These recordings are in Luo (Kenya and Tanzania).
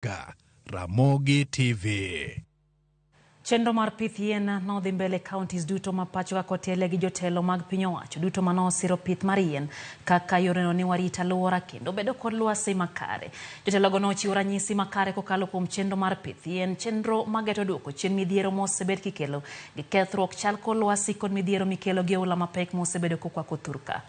Ka Ramogi TV. Chenro mar pith yien nodhi mbele counties duto ma pacho ka kotelie gi jotelo mag piny owacho duto mane osiro pith mar yien kaka yoreno ni warit alwora kendo bedo kod lwasi makare. Jotelogo nochiwo ranyisi makare kokalo kuom chenro mar pith yien, chenro mageto duoko chien midhiero mosebed kikelo gi kethruok chal kor lwasi kod midhiero mikelo gi oula mapek mosebedo kokwako thurka.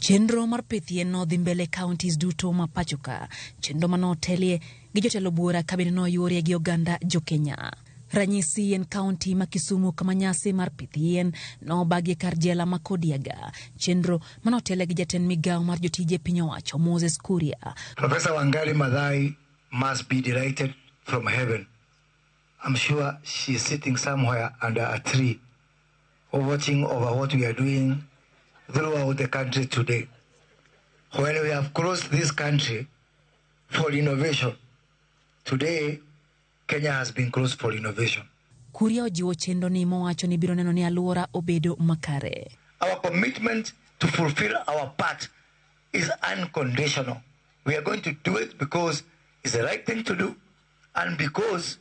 Chenro mar pith yien nodhi mbele counties duto ma pacho ka. Chenro mane otelie gi jotelo buora ka bende noyuorie gi oganda jokenya. Ranyisi en kaunti ma Kisumu kama nyasi mar pith yien nobagie kar jela ma Kodiaga. Chenro mane otele gi jatend migawo mar jotije piny owacho Moses Kuria. Professor Wangari Maathai must be delighted from heaven. I'm sure she's sitting somewhere under a tree watching over what we are doing throughout the country today. When we have closed this country for innovation, today Kenya has been closed for innovation. Kuria ojiwo chenro ni mowacho ni biro neno ni alwora obedo makare. Our commitment to fulfill our part is unconditional. We are going to do it because it's the right thing to do and because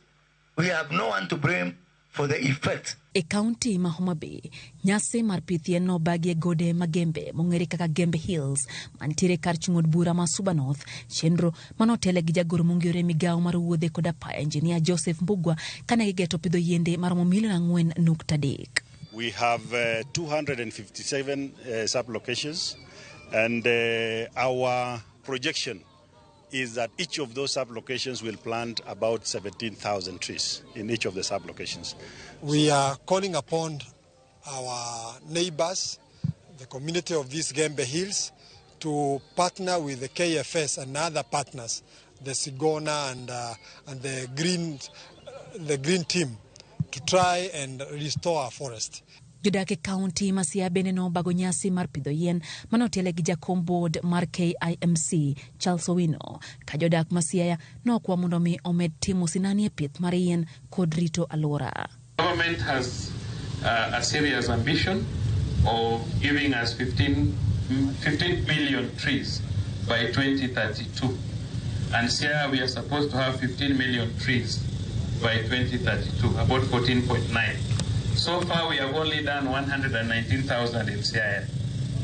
we have no one to blame for the effect. E kaunti ma Homa Bay, nyasi mar pith yien nobagi e gode Magembe mong'ere kaka Gembe Hills mantiere kar chung' od bura ma Suba North. Chenro manotele gi jagoro mong'ere migawo mar wuodhe kod apaya Engineer Joseph Mbugua kane gigeto pidho yiende maromo milion 4.3. We have 257 sub-locations, and our projection is that each of those sub-locations will plant about 17,000 trees in each of the sub-locations. We are calling upon our neighbors, the community of these Gembe Hills, to partner with the KFS and other partners, the Sigona and the green team, to try and restore our forest. Jodak e kaunti ma Siaya bende nobago nyasi mar pidho yien manotele gi jakom board mar KIMC Charles Owino ka jodak ma Siaya nokwa mondo mi omed timo sinani e pith mar yien kod rito alwora. Government has a serious ambition of giving us 15 million trees by 2032. And here we are supposed to have 15 million trees by 2032, about 14.9. So far we have only done 119,000 in Siaya.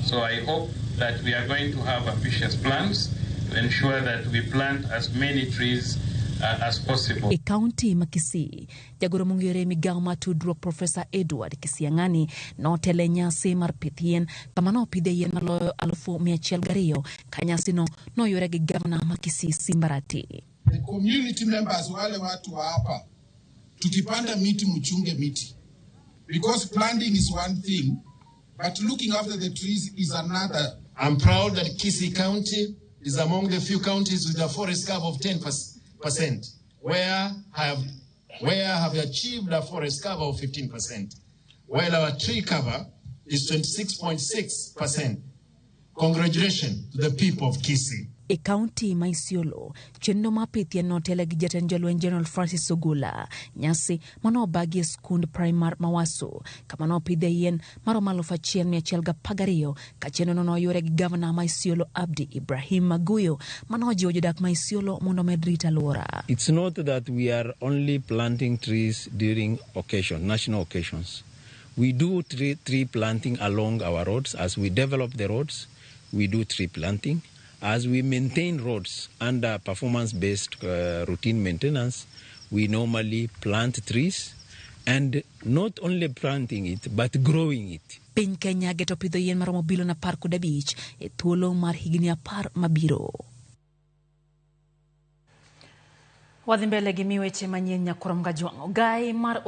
So I hope that we are going to have ambitious plans to ensure that we plant as many trees as possible. E kaunti ma Kisii, jagoro mong'ere migawo mar tudruok Professor Edward Kisiang'ani notelo e nyasi mar pith yien kama nopidhe yien maloyo 102,000 ka nyasino noyuore gi gavana ma Kisii Simba Arati. The community members wale watu wa hapa, tukipanda miti mchunge miti, because planting is one thing but looking after the trees is another. I'm proud that Kisii County is among the few counties with a forest cover of 10%, where have achieved a forest cover of 15%, while our tree cover is 26.6%. Congratulations to the people of Kisii. E kaunti ma Isiolo, chenro mar pith yien notele gi jatend jolweny General Francis Ogola. Nyasi manobagi e skund primar Mawaso kama nopidhe yien maromo 1,112 ka chenrono noyuore gi gavana ma Isiolo Abdi Ibrahim Maguyo manojiwo jodak ma Isiolo mondo omed rito alwora. It's not that we are only planting trees during occasion, national occasions. We do tree planting along our roads. As we develop the roads, we do tree planting. As we maintain roads under performance-based routine maintenance, we normally plant trees, and not only planting it, but growing it. Piny Kenya geto pidho yien maromo bilion 15 e thuolo mar higni 10 mabiro. Wadhi mbele gi mi weche manyien nyakurom Gajwang'. Ogai mar